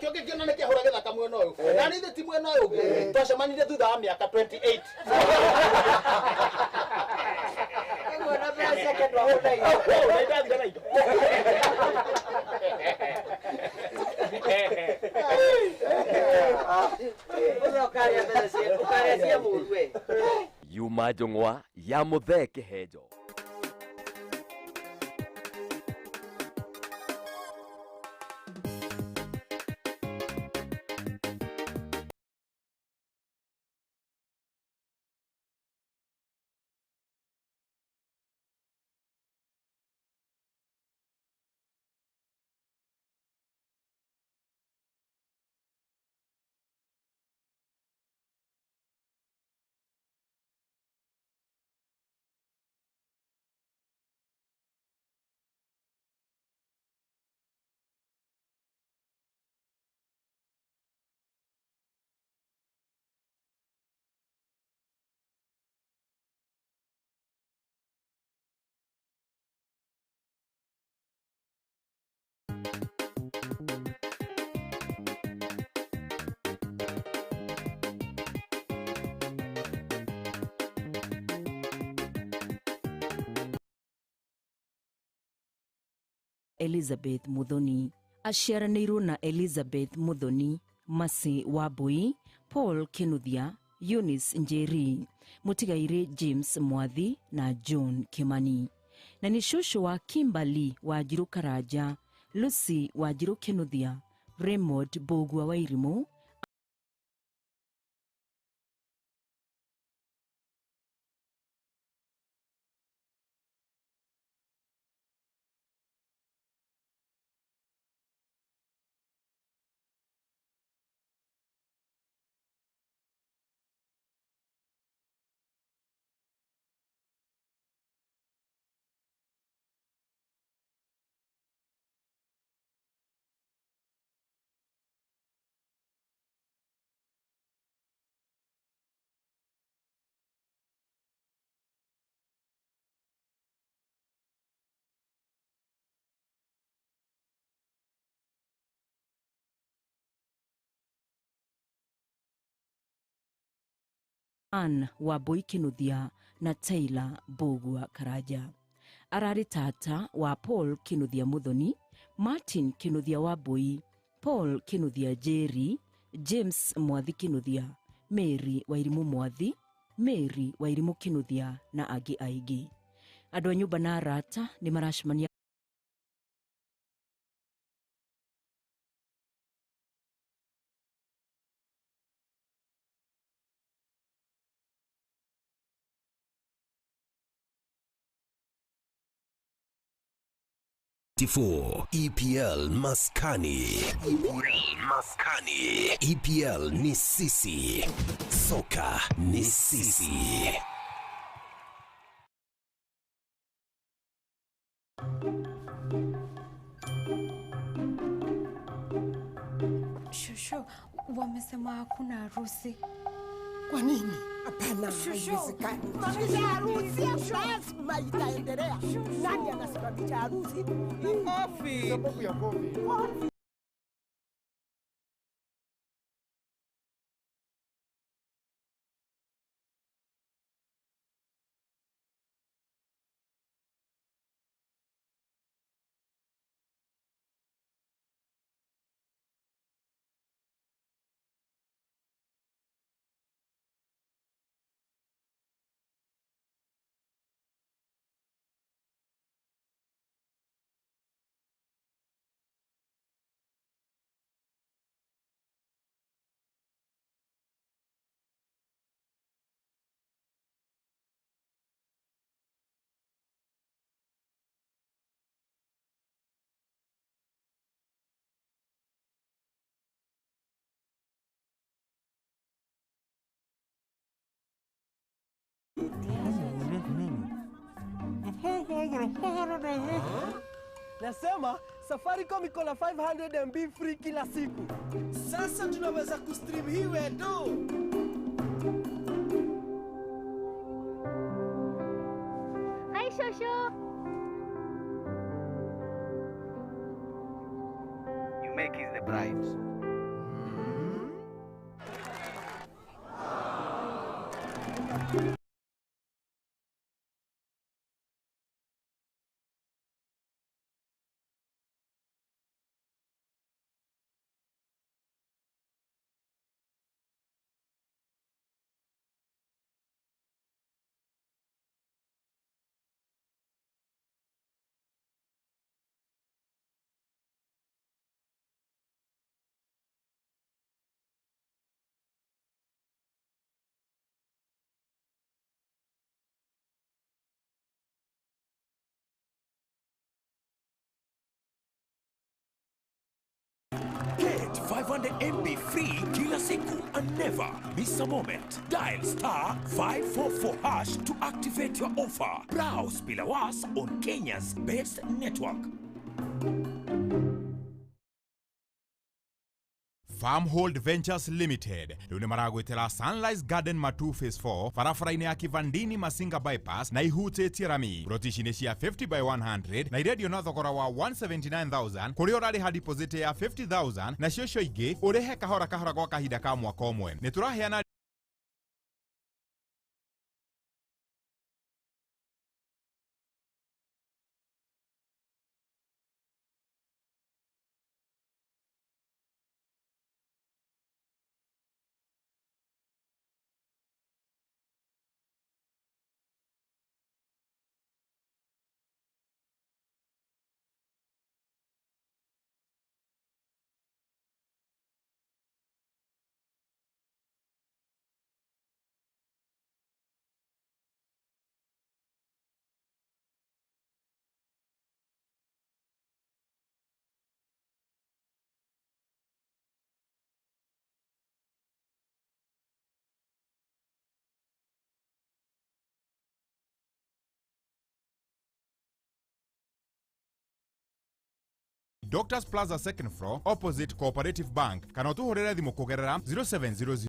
Nakĩo ngĩkĩona nĩ kĩahũra gĩthaka mwena ũyũ. Na niĩ ti mwena ũyũ ũngĩ. Twacemanirie thutha wa mĩaka 28. Koguo na mbeca ciake ndwahũra indo. Oh, na ndathira na indo. Ũrĩa ũkarĩa mbeca cia ũkarĩa cia mũru we. Yuma njũng'wa ya Muthee Kĩhenjo. Elizabeth Muthoni aciaranĩirwo na Elizabeth Muthoni, Mercy Wambui, Paul Kinuthia, Eunice Njeri, mũtigairĩ James Mwathi na John Kimani, na nĩ cũcũ wa Kimberly Wanjirũ Karanja, Lucy Wanjirũ Kinuthia, Raymond Mbũgua Wairimũ, Ann Wambui Kinuthia na Taylor Mbũgua Karanja. Ararĩ tata wa Paul Kinuthia Muthoni, Martin Kinuthia Wambui, Paul Kinuthia Njeri, James Mwathi Kinuthia, Mary Wairimũ Mwathi, Mary Wairimũ Kinuthia na angĩ aingĩ. Andũ a nyũmba na arata nĩ maracemania 4 EPL Maskani. EPL Maskani. EPL ni sisi. Soka ni sisi. Shosho, wamesema hakuna harusi. Kwa nini? Hapana, Shushu. haiwezekani. Simamisha harusi, lazima itaendelea. Nani anasimamisha harusi? Kofi. Sababu ya kofi. Nasema Safaricom iko na 500 MB free kila siku. Sasa tunaweza kustream hii wedo. Hi, Shosho. You may kiss the bride. 500 MB free kila siku and never miss a moment. Dial star 544 hash to activate your offer. Browse bila was on Kenya's best network. Farmhold Ventures Limited rĩu nĩ maragwĩtĩra Sunrise Garden Matu Phase 4 barabara-inĩ ya Kivandini Masinga Bypass na ihutĩtie rami. Ploti ici nĩ cia 50 by 100 na irendio na thogora wa 179,000 kũrĩa ũrarĩha deposit ya 50,000 nacio icio ingĩ ũrĩhe kahora kahora gwa kahinda ka mwaka ũmwe. Nĩ tũraheana Doctors Plaza second floor opposite Cooperative Bank kana ũtũhũrĩre thimũ kũgerera 0700.